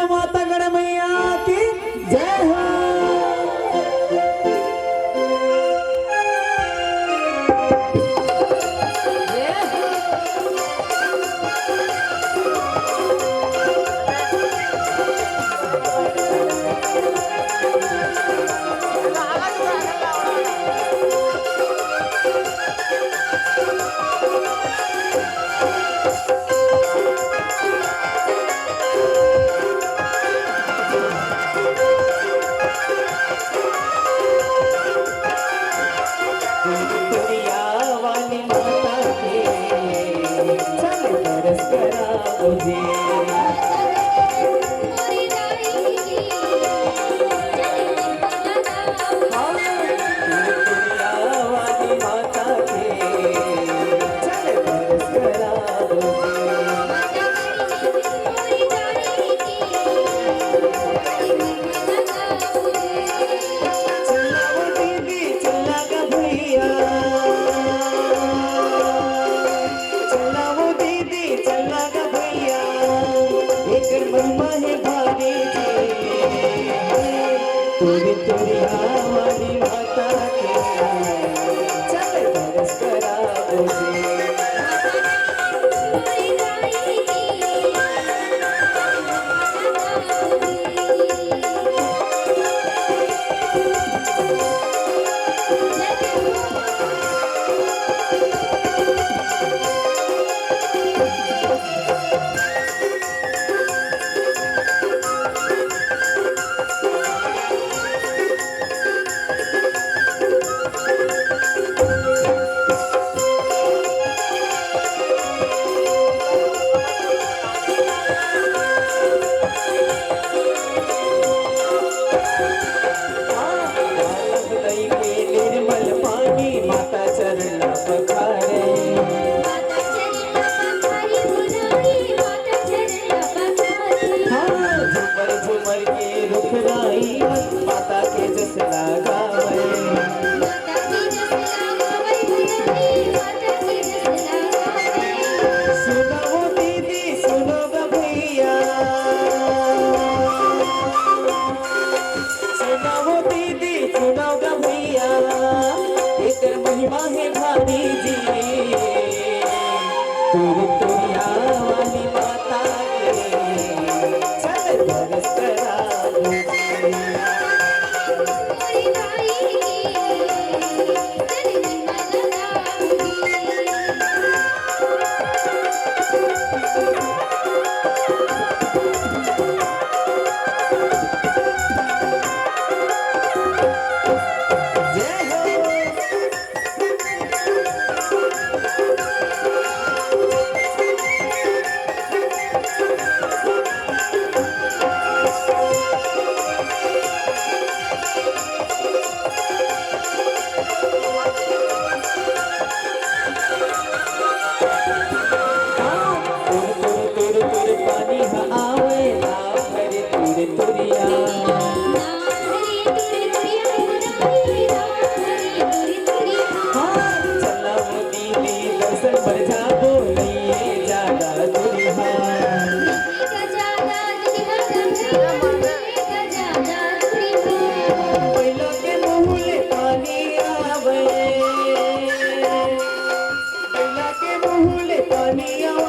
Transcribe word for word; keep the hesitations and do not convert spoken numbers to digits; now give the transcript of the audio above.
माता गढ़ मैया की जय हो। दुनिया वाली माता के चल दरस करा मुझे। चला वो दीदी, चला गा भैया, एकर महिमा हे भारी जी। तोरे तोरिया वाली माता के, चल दरस करा दो जी। निर्मल पानी माता चरण पखारे। हाँ, झूमर झूमर के रुखराई माता के जस लगावे। सुनो दीदी, सुनो ग भैया, सुनो दीदी, सुनो ग भैया, एकर महिमा हे भारी जी। तोरे तोरिया वाली माता के चल दरस करा दो जी। तुर तुर तुर तुर पानी ह आवे, नाम करे तुर तुरिया। हाँ, चला वो दीदी दर्शन बर जाबो, नइये जादा दूरिहा। पहिला के मुँह ले पानी आवे, पहिला के मुँह ले पानी आवे।